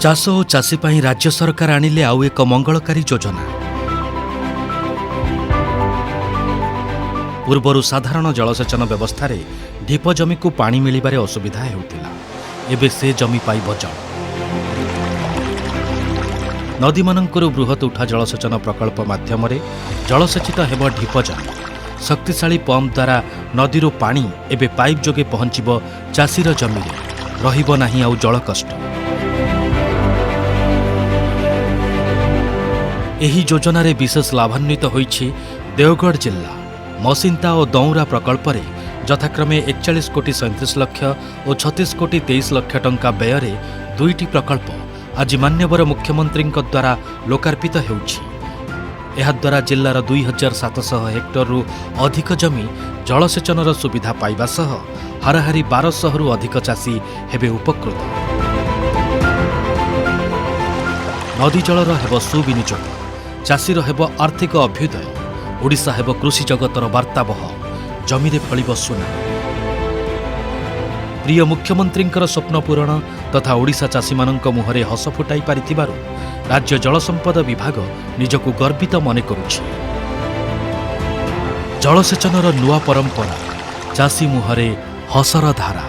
ଚାଷ ଓ ଚାଷୀ ପାଇଁ ରାଜ୍ୟ ସରକାର ଆଣିଲେ ଆଉ ଏକ ମଙ୍ଗଳକାରୀ ଯୋଜନା। ପୂର୍ବରୁ ସାଧାରଣ ଜଳସେଚନ ବ୍ୟବସ୍ଥାରେ ଢିପ ଜମିକୁ ପାଣି ମିଳିବାରେ ଅସୁବିଧା ହେଉଥିଲା। ଏବେ ସେ ଜମି ପାଇବ ଜଳ। ନଦୀମାନଙ୍କରୁ ବୃହତ ଉଠା ଜଳସେଚନ ପ୍ରକଳ୍ପ ମାଧ୍ୟମରେ ଜଳସେଚିତ ହେବ ଢିପ ଜମି। ଶକ୍ତିଶାଳୀ ପମ୍ପ ଦ୍ୱାରା ନଦୀରୁ ପାଣି ଏବେ ପାଇପ୍ ଯୋଗେ ପହଞ୍ଚିବ ଚାଷୀର ଜମିରେ। ରହିବ ନାହିଁ ଆଉ ଜଳ କଷ୍ଟ। ଏହି ଯୋଜନାରେ ବିଶେଷ ଲାଭାନ୍ୱିତ ହୋଇଛି ଦେଓଗଡ଼ ଜିଲ୍ଲା। ମସିନ୍ତା ଓ ଦଉଁରା ପ୍ରକଳ୍ପରେ ଯଥାକ୍ରମେ 41 କୋଟି 37 ଲକ୍ଷ ଓ 36 କୋଟି 23 ଲକ୍ଷ ଟଙ୍କା ବ୍ୟୟରେ ଦୁଇଟି ପ୍ରକଳ୍ପ ଆଜି ମାନ୍ୟବର ମୁଖ୍ୟମନ୍ତ୍ରୀଙ୍କ ଦ୍ୱାରା ଲୋକାର୍ପିତ ହେଉଛି। ଏହାଦ୍ୱାରା ଜିଲ୍ଲାର 2700 ହେକ୍ଟରରୁ ଅଧିକ ଜମି ଜଳସେଚନର ସୁବିଧା ପାଇବା ସହ ହାରାହାରି 1200ରୁ ଅଧିକ ଚାଷୀ ହେବେ ଉପକୃତ। ନଦୀ ଜଳର ହେବ ସୁବିନିଯୋଗ, ଚାଷୀର ହେବ ଆର୍ଥିକ ଅଭ୍ୟୁଦୟ, ଓଡ଼ିଶା ହେବ କୃଷି ଜଗତର ବାର୍ତ୍ତାବହ, ଜମିରେ ଫଳିବ ସୁନା। ପ୍ରିୟ ମୁଖ୍ୟମନ୍ତ୍ରୀଙ୍କର ସ୍ୱପ୍ନ ପୂରଣ ତଥା ଓଡ଼ିଶା ଚାଷୀମାନଙ୍କ ମୁହଁରେ ହସ ଫୁଟାଇ ପାରିଥିବାରୁ ରାଜ୍ୟ ଜଳସମ୍ପଦ ବିଭାଗ ନିଜକୁ ଗର୍ବିତ ମନେ କରୁଛି। ଜଳସେଚନର ନୂଆ ପରମ୍ପରା, ଚାଷୀ ମୁହଁରେ ହସର ଧାରା।